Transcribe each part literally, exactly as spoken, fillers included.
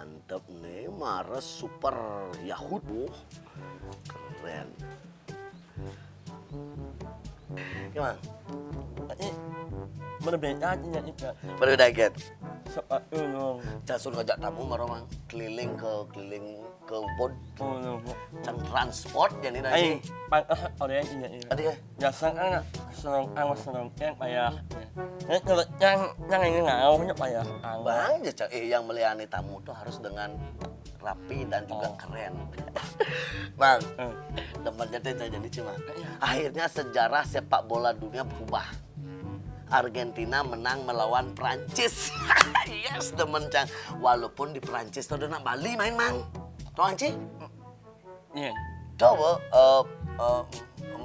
Mantep nih, mara super Yahut. Wah, keren. Gimana? Ini berbeda aja, Ika. Berbeda, Ken. Sepatu dong. Cang suruh ajak tamu mara, Mang. Keliling ke, keliling ke Ubud. Oh, no. Cang transport jadi nasi. Ai, pantes orang ini, iya. Tadi ya? Biasa kan serong ang serong yang payah. Ini kalau yang, yang ini ngau nya payah. Bang, ya, Cang, eh, yang melayani tamu tuh harus dengan rapi dan juga keren. Bang, demen jatuh jadi cuma. Akhirnya sejarah sepak bola dunia berubah. Argentina menang melawan Prancis. Yes, demen, Cang. Walaupun di Prancis tuh udah nak Bali main, Mang. Tuh, Anci? Iya. Tuh, Bo, eh, eh,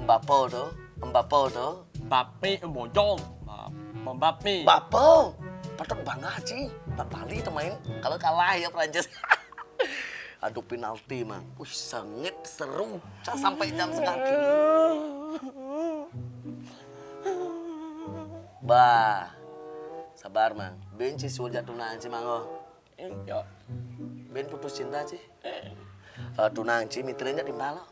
Mbappe tuh. Mbappe tuh. Mbappe, bojong. Mbappe. Mbappe. Patut bangga, Ci. Nak Bali tuh main. Kalau kalah ya Prancis. Aduh, penalti, Mang. Wih, sengit, seru. Cang sampai jam segini. Bah, sabar, Mang. Benci suruh jatuh nanti, Mang, oh. Iya. Ben putus cinta, Ci. Eh, tunang, Ci, mikirinnya di mana?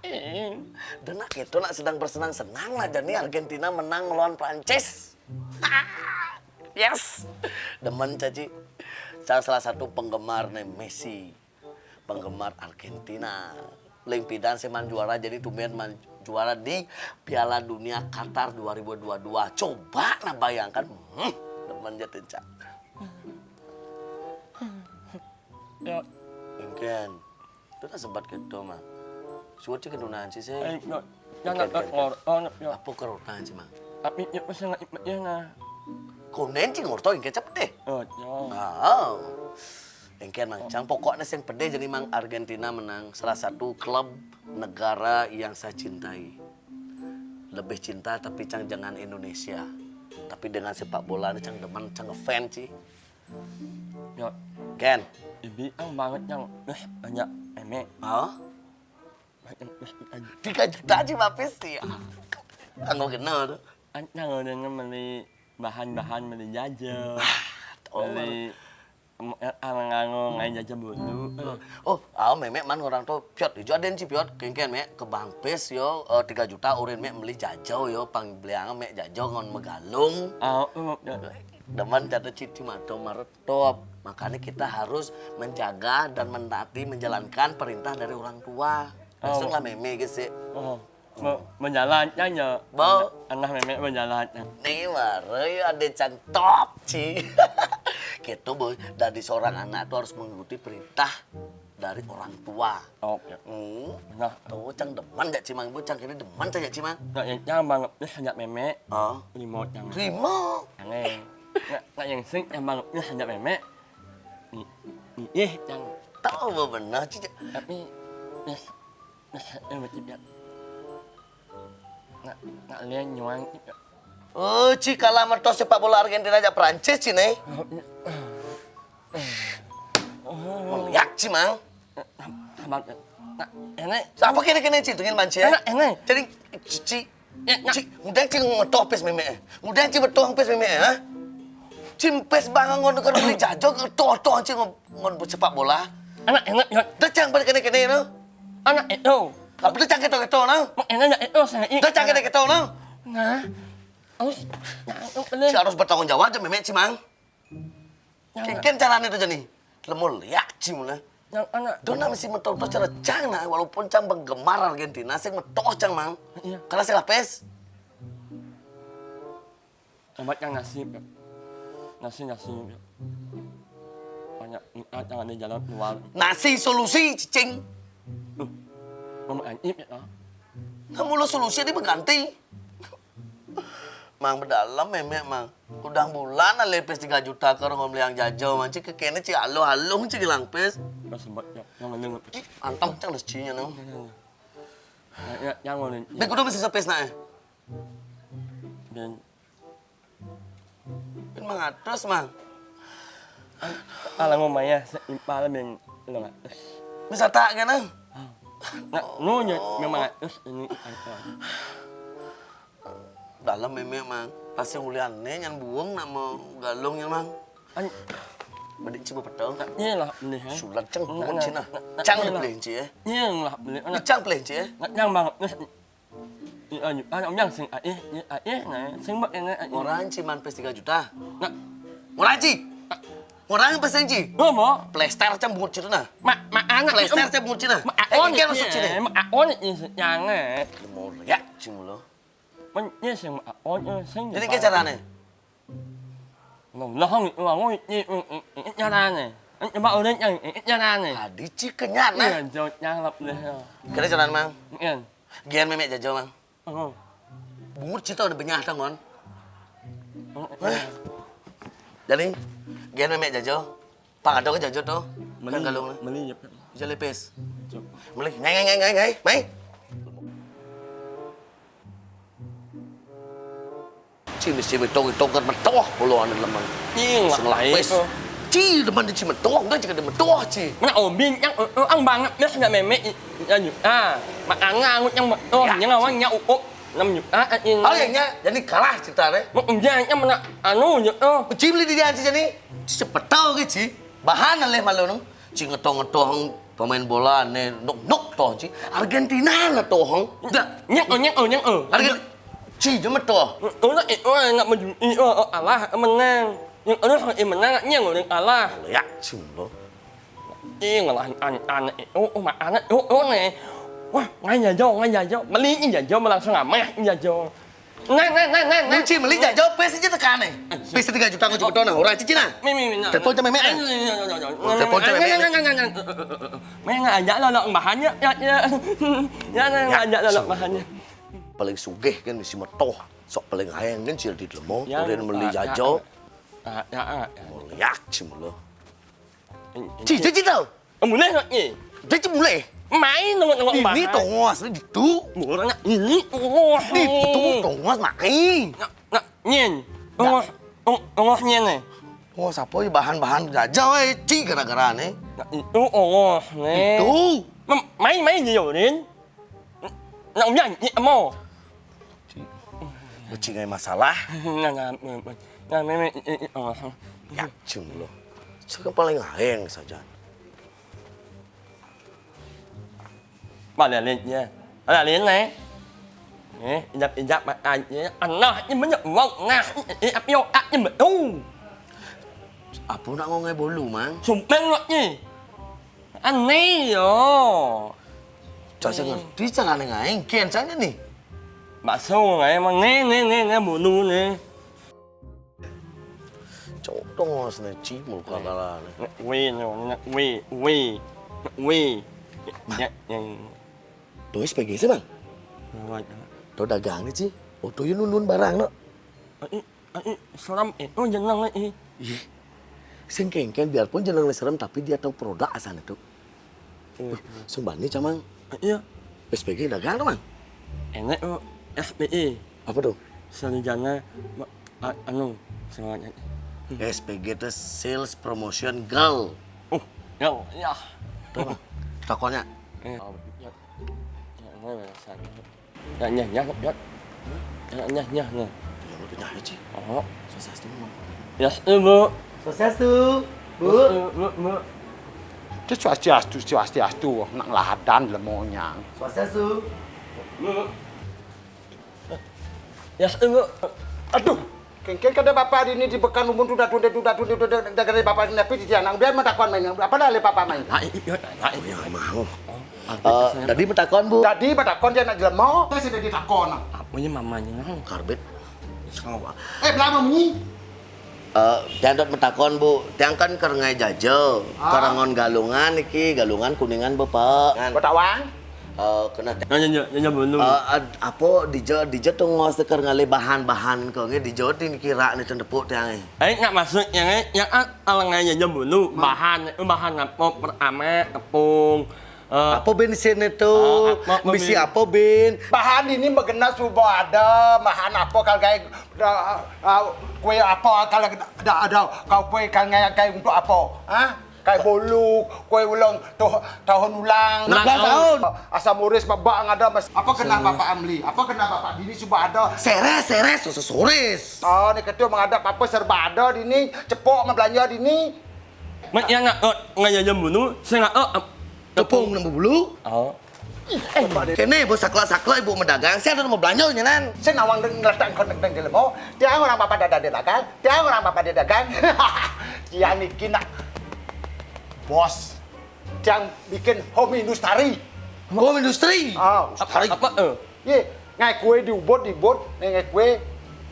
Eh. Dan nak itu nak sedang bersenang-senang lah, jadi Argentina menang melawan Prancis. Yes. Demen, Caci. Saya salah satu penggemar nih Messi. Penggemar Argentina. Ling pidan saya man juara, jadi tumben man juara di Piala Dunia Qatar dua ribu dua dua. Coba nah bayangkan, hmm, demen jatuh, Cak. Ya. Engken. Itu tak sempat gitu, mah. Suci ke dunanci sih. Eh, no. Jangan ngor, oh, no, ya. Apa kerotan sih, Mang? Tapi ya, pesan nggak ikut ya, nah. Konen sih ngorto engken cepet deh. Oh, ya. Ah. Engken, Mang. Cang pokoknya yang pede jadi, Mang, Argentina menang. Salah satu klub negara yang saya cintai. Lebih cinta, tapi, Cang, jangan Indonesia. Tapi dengan sepak bola ini, Cang, demen, Cang, ngefans sih. Ya. Ken. Ibi ang banget yang, eh, banyak emek. Oh? Banyak, eh, eh, tiga juta aja, Bapis, ya. Anggo kenal tuh. Kan yang udah beli bahan-bahan, beli jajan. Ah, beli, em, eh, anggo ngai jajan dulu. Oh, ah, memek man orang tuh, piot, ijo aden ci piot, kengken mek, ke Bangpes yo, eh, tiga juta urin mek beli jajau yo, pang beli ang mek jajau ngon megalung. Ah, oh, ya. Demen jatuh citi mato maretop. Makanya kita harus menjaga dan mentaati, menjalankan perintah dari orang tua. Maksud lah meme gitu sih. Oh. Me-, menjalankan ya. Bau. Anak memek menjalankan. Nih, mare ada cang top, Ci. Gitu, Boy. Dari seorang anak tuh harus mengikuti perintah dari orang tua. Oke. Hmm. Nah. Tuh, Cang demen jak Cimang, Bu. Cang kini demen jak Cimang. Nah, yang Cang banget, eh, hanya memek. Oh. Limo Cang. Limo. Aneh. Nah, nah, yang sing yang banget, eh, hanya memek. Ni, ni, eh, Cang. Tahu, Bu, benar, Ci. Tapi, eh, eh, eh, betul, ya. Nak, nak lian nyuang, Ci. Oh, Ci kalah metos sepak bola Argentina aja Prancis, Ci, nih. Meliak, Ci, Mang. Abang, nak, ini. Siapa kena-kena, Ci, tungin banci, eh? Nak, ini. Jadi, Ci, Ci, Ya, nak. Ci, mudah, Ci, ngetoh pes memek, eh. Mudah, Ci, betoh pes memek, eh, ha? Ci, pes bangang ngon, ngon beli jajo, ngetoh-toh, Ci, ngon, ngon sepak bola. Anak, enak, ya. Dah, Cang, balik kena-kena, no? Anak, itu. Apa tu, Cang, keto-keto, no? Mak, enak, ya, itu, saya. Dah, Cang, keto-keto, no? Nah. Harus, nah, itu kena. Ci harus bertanggung jawab, Ci, memek, Ci, Mang. Kengken caranya tuh, Jani. Lemo liak, Ci, mula. Yang anak. Dona mesti metoh-toh cara Cang, nah, walaupun Cang penggemar Argentina, sih metoh Cang, Mang. Iya. Karena sih lapes. Obat yang nasi, ya. Nasi, nasi, ya. Banyak nikmat yang ada di jalan keluar. Nasi solusi, cicing. Loh, mama anjing, ya, ah. Kamu lo solusi, dia mengganti. Mang, bedalam memek, Mang. Udah bulan lepes tiga juta ke orang beli yang jajau, Mang. Cik kekene, Cik, aluh-aluh, Cik, hilang pes. Udah sempat, ya. Yang mana? Ih, anteng, Cang, rezecinya, no. Ya, ya, yang mana? Bek, udah masih sepes, nak, eh? Dan Ben mangatus, Mang. Alang maya seimpal ben lengatus. Bisa tak kan, Mang? Nak nunya mangatus ini ikan. Dalam memek, Mang. Pas yang ulian ne nyan buang nak mau galung ya, Mang. An- Bedik ci bepetong. Iyalah, beli, eh. Sulat cang bungut cina. Cang beli ci, eh. Iyalah, beli. Cang beli ci, eh. Nak yang banget, eh. Iya, ayo, ayo, yang sing, eh, eh, eh, nah, sing bak, eh, eh. Orang ci man pes tiga juta. Nak. Orang ci. Orang pes ci. Lo mau? Plester cang bungut cina. Mak, mak anak. Plester cang bungut cina. Mak, eh, on, ini, mak, on, ini, jangan. Mau ya, ci mulo. Menyeseng aon sing. Jadi ke carane? Ngomong ngomong ini, ini carane. Coba orang yang ini carane. Adi ci kenyana. Iya, jauh nyalap deh. Kira carane, Mang. Iya. Gian memek jajo, Mang. Oh. Bungut cita udah benyah tangon. Jadi gian memek jajo. Pak ada ke jajo tuh. Meli, kan kalau meli ya. Bisa lepes. Meli, ngai ngai ngai ngai ngai, mai. Ci mesti betul-betul kan betul kalau anu leman. Iya, sing lapis. Ci leman di ci betul, enggak jika di betul ci. Mana obin yang, eh, eh, ang banget dah nak memek. Ah, mak anga angut yang betul, yang awang nya uuk. Enam juta, ah, ini. Oh, yang nya, jadi kalah cerita deh. Mau ujian yang mana anu, ya, oh. Ci beli di dia ci jadi. Cepet tahu ke ci. Bahan aleh malu nung. Ci ngetong-ngetong pemain bola ne, nuk-nuk toh ci. Argentina lah toh. Dah. Nyang, oh, nyang, oh, nyang, oh. Argen-, ci jemet toh. Oh, nak, eh, oh, nak maju, eh, oh, oh, Allah, menang. Yang Allah, eh, menang, nyang, oh, yang Allah. Ya, ci lo. Eh, ngelahin an-, anak, eh, oh, oh, mak anak, oh, oh, ne. Wah, ngai jajo, ngai jajo. Beli ini jajo, langsung amah ini jajo. Nah, nah, nah, nah, nah. Kunci beli jajo, pes aja tekan, eh. Pes tiga juta, kunci betul, nah, orang cici, nah. Mi, mi, mi, nah. Telepon sama memek, nah. Telepon sama memek. Nah, nah, nah, nah, nah. Memek ngajak lo, lo, bahannya, ya, ya. Ya, nah, ngajak lo, lo, bahannya. Paling sugih kan si metoh, sok paling hayang kan si di lemo, ya, udah beli jajo. Ya, ya, ya. Muliak si mulo. Ci, ci, ci tau. Mulai nak ni. Dia ci mulai. Main tengok-tengok bahan. Ini tongos ni ditu. Murah nak ini tongos. Ditu tongos main. Nak, nak nyen. Tongos, tong-, tongos nyen ni. Tongos apa ni bahan-bahan jaja, eh, ci gara-gara ni. Nak itu tongos ni. Itu. Mem-, main, main je, Yorin. Nak umyan, ni amo. Ci. Beci ngai masalah. Nah, nah, nah, nah, nah, nah, nah, nah. Ya, cing lo. Sekarang paling aeng saja. Malalin ya. Malalin, eh. Eh, ijap-ijap makan ya. Anak ni banyak wang nah. Eh, api otak ni betul. Apa nak ngongai bolu, Mang? Sumpah nak ni. Aneh yo. Cak saya ngerti cara ni ngai, kian saja ni. Bakso ngai, emang ni, ni, ni, ni, bolu ni. Cok dong, mas, ni, ci, muka kala ni. Nek we, no, nek we, we, nek we. Bang. Ya, yang. Tuh, S P G sih, Bang. Lewat, ya. Tuh dagang ni, ci. Oh, tuh, yun, nun, nun, barang, no. Ah, i, ah, i, seram, eh. Oh, jenang, eh. Ih. Sing kengken, biarpun jenang serem, tapi dia tahu produk asal itu. Iya. Wih, sumbani, Camang. Ah, iya. S P G dagang, Camang? Enak, oh. S P E. Apa tuh? Sarjana, ma-, a-, anu, semuanya. S P G itu sales promotion girl. Oh, ya, ya. Tuh, Bang. Tokonya. Eh, oh, ya. Ya, ya, ya, ya. Ya, nyah, nyah, ya. Ya, nyah, nyah, nyah. Ya, udah nyah, ci. Oh. Sukses tuh, Bang. Ya, eh, Bu. Sukses tuh, Bu. Eh, Bu, Bu. Itu swastiastu, swastiastu, nak ladan lemonyang. Sukses tuh. Bu. Ya, eh, Bu. Aduh, kengken kada bapak ini di bekan umun tuh datun, datun, datun, datun, datun, datun, bapak ini tapi di tiang. Biar matakon main. Apa dah le papa main? Nah, iya, nah, iya. Ya, mau. Eh, tadi matakon, Bu. Tadi matakon dia nak jelema. Saya sudah ditakon. Apanya mamanya, nah? Karbit. Sawa. Eh, belama munyi. Eh, tiang dot matakon, Bu. Tiang kan keur ngai jaja. Ah. Keur ngon galungan iki, galungan Kuningan, Bapak. Batak wang? Eh, kena. Nah, ya, ya, ya, ya, belum. Eh, ad-, apa dija, dija tuh ngos keur ngalih bahan-bahan kok nge dija ti kira ni tendepuk tiang, eh. Eh, nak masuk yang, eh, yang al-, alang aja jam dulu. Bahan, eh, bahan apa? Pertama, tepung. Eh. Apa bensin itu? Eh, apa, apa bisi ben-, apa, Ben? Bahan ini magena suba ada, bahan apa kal gai, eh, eh, kue apa kal ada, ada, kau kue kal ngai kai untuk apa? Hah? Kai bolu, kue ulang tuh, tahun ulang. Ulang tahun. Asam uris babak ngada mas. Apa kena bapak amli? Apa kena bapak dini suba ada? Seres, seres, susu suris. Oh, ni ketua menghadap apa serba ada dini, cepok ma belanja dini. Mat ya nak, eh, ngaya jam bunu, saya nak, eh, eh, tepung nang bulu. Oh. Eh, kene bos sakla-sakla ibu medagang, saya ada mau belanja nyenan. Saya nawang deng ngeletak kon deng jelemo, tiang orang bapak dada dia dagang, tiang orang bapak dia dagang. Tiang niki nak bos, tiang bikin home industry. Home industry? Ah. Industry. Apa, eh? Ye, ngai kue di ubud, di ubud, ngai kue.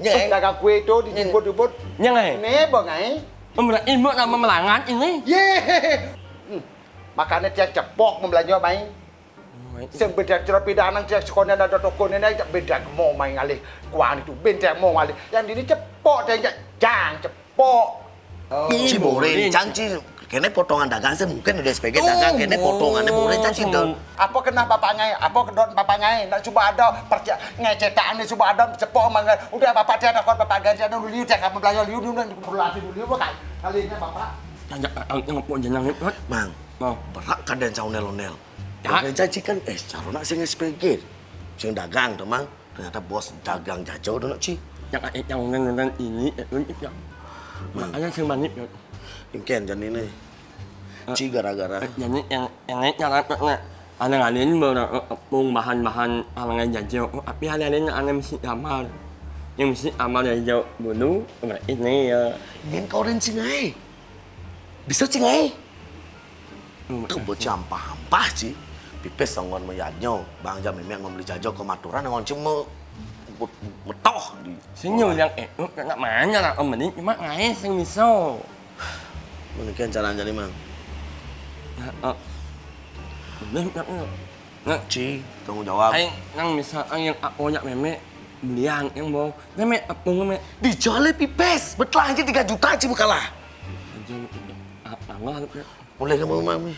Nye. Dagang kue itu di ubud, di ubud. Nye, ngai. Ne, bang, ngai. Om, ibu nama melangan ini. Ye. Hmm. Makanya tiang cepok membelanja, mai. Sing beda cerita pidanan tiang sekolah ada toko ini, beda mau main ngalih. Kuan itu, beda mau ngalih. Yang dini cepok, tiang jang, cepok. Ci borencang, ci. Kene potongan dagang sih mungkin udah sebagai dagang, kene potongannya borencang, ci, dong. Apa kena bapak ngai? Apa kedon bapak ngai? Nak coba ada percaya ngecetaan nih, coba ada cepok mangga. Udah bapak tiada kuat, bapak ganti ada dulu, tiada kamu belanja dulu, dulu, dulu, dulu, dulu, kali. Kalinya bapak. Jangan, jangan, jangan, jangan. Mang, Mang. Berak kadang cau nel-nel. Ya. Kadang caci kan, eh, carona sing S P G. Sing dagang tuh, Mang. Ternyata bos dagang jajo tuh, nak, ci. Yang, yang, yang, yang ini, eh, ini, ya. Mang. Makanya sing manik, ya. Ingken, jangan ini. Eh, ci gara-gara. Eh, jadi yang, yang lain, yang lain, nak. Ada lain baru, eh, tepung bahan-bahan alangan jajo. Oh, tapi ada lain yang mesti amal. Yang mesti amal jajo dulu, berarti ini, ya. Ingin kau rin sing ai. Bisa, ci, ngai? Hmm. Tuh bocah ampah-ampah, ci. Pipis sangguan meyanyo. Bang jam memek ngomeli jajo ke maturan, ngon cuma metoh di. Senyum yang, eh, nak mana lah, om, mending cuma ngai sing miso. Mendingan cara jadi, Mang. Nah, oh. Bener, nak, nak. Nak. Ci, tanggung jawab. Aing nang misal aing yang aku nyak memek belian yang mau memek apa memek? Dijual pipes, betelah aja tiga juta, ci, bekalah. Anjing, ah, angah lu, ya. Mulai kamu, Mami.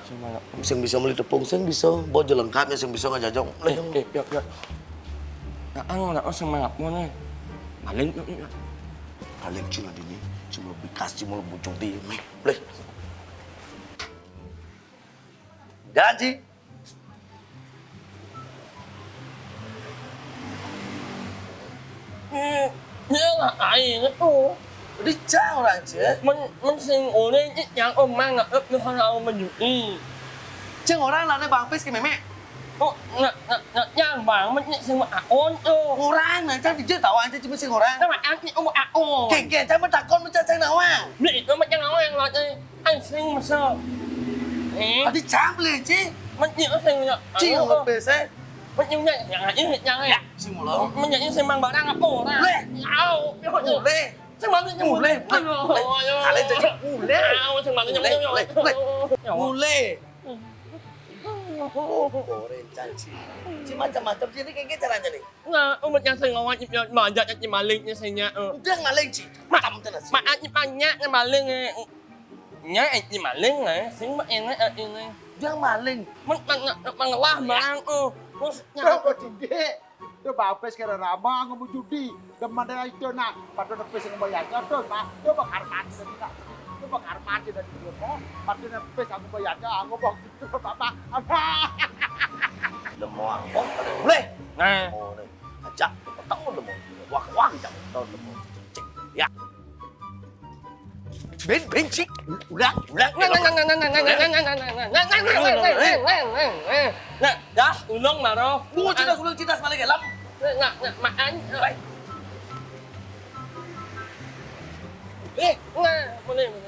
Cuma, sing bisa beli tepung, sing bisa bawa jelengkapnya, sing bisa ngajajong. Mulai eh, kamu. Eh, yuk, yuk. Nah, ang, nak, oh, sing mangap, mau, nih. Maling, yuk, yuk, yuk. Paling cuma dini, cuma bekas, cuma bujung di, meh. Mulai. Janji. Hmm, ya lah, aing tuh. Dicang orang, Cek. Men, men sing oleh, Cek, yang omang, nggak, eh, lu harus menjui. Ceng orang lah, Bang Pes ke memek. Oh, nggak, nggak, nggak, yang Bang, men, Cek, sing aon tuh. Orang, nah, cang dijil tahu, Cek, cuma sing orang. Nama, Cek, om aon. Kengke, cang bertakon, mencak cang nawang. Beli, itu macam awang, lah, Cek. Ai sing masa. Eh. Tadi cang beli, Ci. Mesti sing ya. Ci, yang lebih, saya. Mesti yang yang aja yang ya. Si mula. Mesti sing mang barang apa orang? Leh. Au. Mulai. Sing mang itu mulai. Aduh. Kalian jadi mulai. Au, sing mang itu mulai. Mulai. Mulai. Mulai. Goreng caci. Ci macam-macam ci, ini kayak caranya nih. Nah, umat yang sing ngawat banyak yang maling nya sing nya. Udah maling, Ci. Mak, maaf, banyak yang maling, eh. Nya, eh, maling, eh. Sing mah enak, eh, ini. Udah maling. Mang, mang, mang, wah, mang, oh. Wah, nya. Apa, Cinde? Tuh, Bapes kira rama ngomong judi. Demen deh itu, nah. Pada nepis yang bayar, tuh, nah. Tuh, bakar mati tadi, nah. Tuh, bakar mati tadi, tuh, nah. Pada nepis aku bayar, aku mau gitu, Bapak. Ada. Lemo angkong, boleh. Nah. Oh, nih. Ajak, tahu lemo. Wah, wah, jangan tahu lemo. Cek. Ya. Ben, ben, cik. Ulang, ulang. Nah, dah, ulang, maro. Mau cerita, ulang cerita, sekali lagi, lam. Nah, nah, makan. Baik. Eh, nah, boleh, boleh.